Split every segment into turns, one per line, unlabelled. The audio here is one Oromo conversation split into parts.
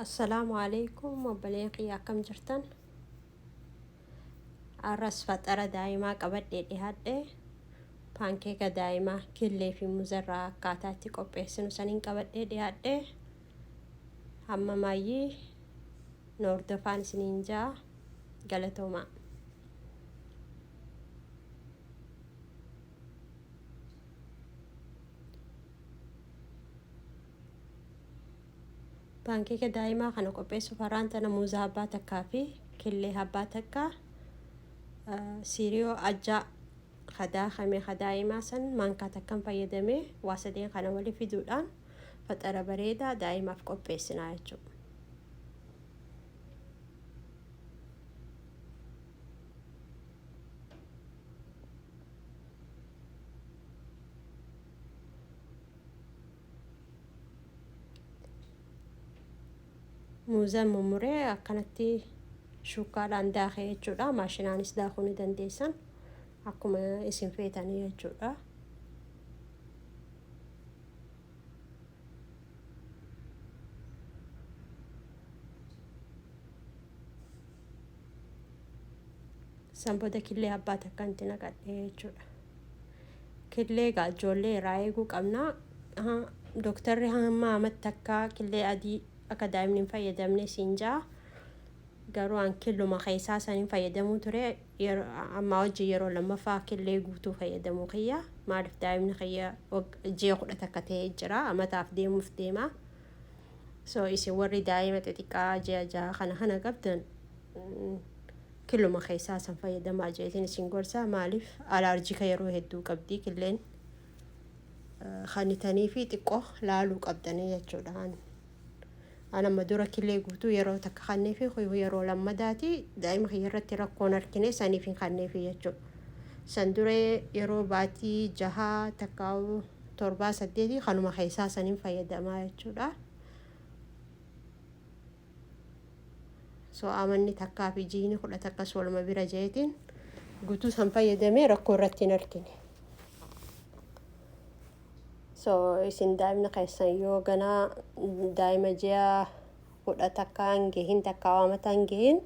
Assalaamu alaikum obboleen kiyya, akkam jirtan? Arras faxara daa'imaa qabadhee dhihaadhe. Paankeeka daa'imaa killee fi muzarraa akkaataa itti qopheessinu saniin qabadhee dhihaadhe. Hamma maayyii nu hordofaan isiniin ja'a. Galatoomaa. Paankeeka daa'imaa kana qopheessuuf har'aan tana muuza habbaa takkaa fi killee habbaa takka, siiriyoo ajjaa kadaakame ka daa'imaa san maankaa takkan fayyadamee, waa sadeen kana wali fiduudhaan faxara bareedaa daa'imaaf qopheessinaa jechuudha. Muuza mummuree akkanatti shukkaadhaan daakee jechuudha. Maashinaanis daakuu ni dandeessan, akkuma isin feetanii jechuudha. San booda killee abbaa takka itti naqadhe jechuudha. Killee egaa ijoollee irraa eeguu qabna. Dooktarri hamma amatti akka killee adii akka daa'imni hin fayyadamne siin ja'a. Garuu an killuma keessaa saniin fayyadamuu ture. Ammaa wajjin yeroo lammaffaa killee guutuu fayyadamuu kiyya. Maaliif, daa'imni kiyya ji'a 11 ta'ee jira. Amataaf deemuuf deema. So isin warri daa'ima xixiqqaa ji'a 6 kana qabdan, killuma keessaa san fayyadamaa jeetiin isin gorsa. Maaliif, alaarjika yeroo hedduu qabdi killeen. Kanitanii fi xiqqoo laaluu qabdanii jechuudha. An amma dura killee guutuu yeroo takka kannee fi yeroo lammadaati daa'ima kiyya irratti rakkoon argine saniif hin kanneefi jechuudha. San dura yeroo baatii 6 takka 7 8 kanuma keessaa saniin fayyadamaa jechuudha. So amanni takkaa fi jiini 11s waluma bira jeetiin guutuu san fayyadamee rakkoo irratti hin argine. So isin daa'imni keessan yoo ganaa daa'ima ji'a 11 hin gahin takka amata hin gahin,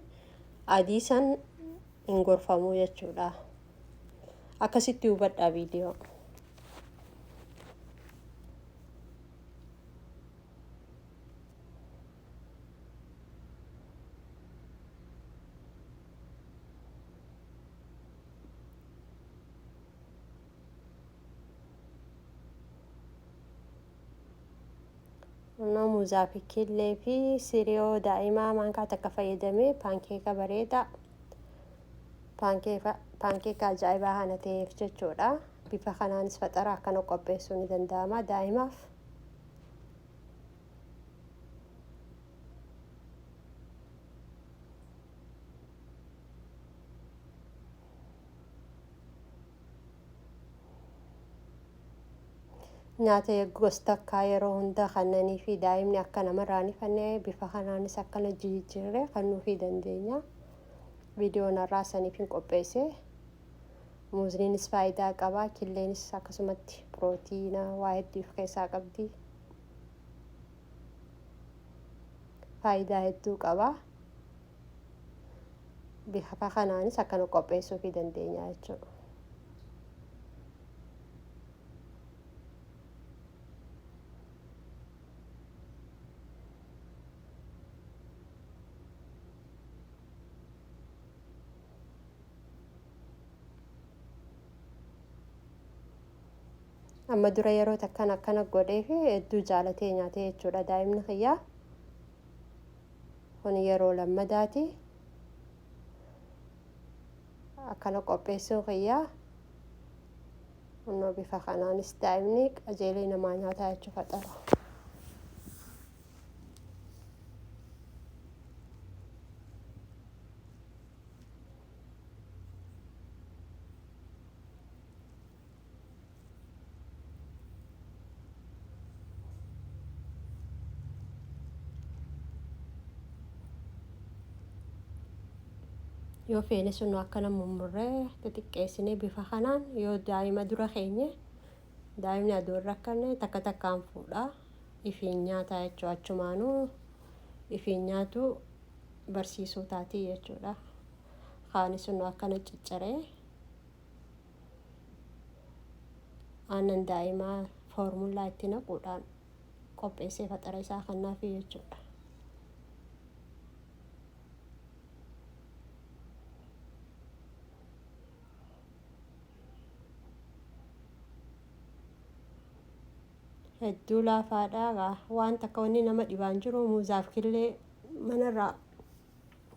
adii san hin gorfamuu jechuudha. Akkasitti hubadhaa viidiyoo. Kunoo muuzaa fi killee fi siriyoo daa'imaa maankaa takka fayyadamee paankeeka bareedaa, paankeeka ajaa'ibaa kana ta'eef jechuudha. Bifa kanaanis faxara akkana qopheessuu ni danda'ama daa'imaaf. Nyaata gosa takkaa yeroo hunda kannanii fi daa'imni akka namarraa hin ifanne, bifa kanaanis akkana jijjiirree kennuufii dandeenya. Viidiyoon har'aa saniif hin qopheesse. Muuzniinis faayidaa qaba. Killeenis akkasumatti pirootiina waa hedduu of keessaa qabdi. Faayidaa hedduu qaba. Bifa kanaanis akkana qopheessuufii dandeenya jechuudha. Amma dura yeroo takkan akkana godhee fi hedduu jaalatee nyaatee jechuudha daa'imni kiyyaa. Kun yeroo lammadaati akkana qopheessuun kiyyaa. Kunoo bifa kanaanis daa'imni qajeelee namaa nyaataa jechuu faxara. Yoo feene sunu akkana mummurree xixiqqeessinee bifa kanaan yoo daa'ima dura keenye, daa'imni aduu hin rakkanne, takka takkaan fuudha ifiin nyaataa jechuu. Achumaanuu Ifiin nyaatu barsiisuu taatii jechuudha. Kaani sun akkana ciccaree aannan daa'imaa foormulaa itti naquudhaan qopheessee faxara isaa kennaafi jechuudha. Hedduu laafaadha. Waan takka wanni nama dhibaan jiru muuzaaf killee manarraa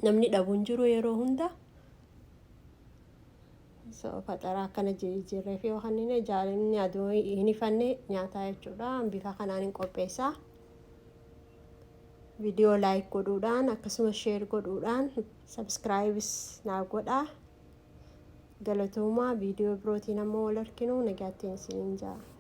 namni dhabu hin jiru yeroo hunda. So faxara akkana jijjiirree fi yookaan inni jaalimni aduu hin ifanne nyaataa jechuudha. Bifa kanaan hin qopheessaa. Viidiyoo like godhuudhaan akkasumas share godhuudhaan subscribes naa godhaa. Galatoomaa, viidiyoo birootiin ammoo wal arginu, nagaattiin isiniin ja'a.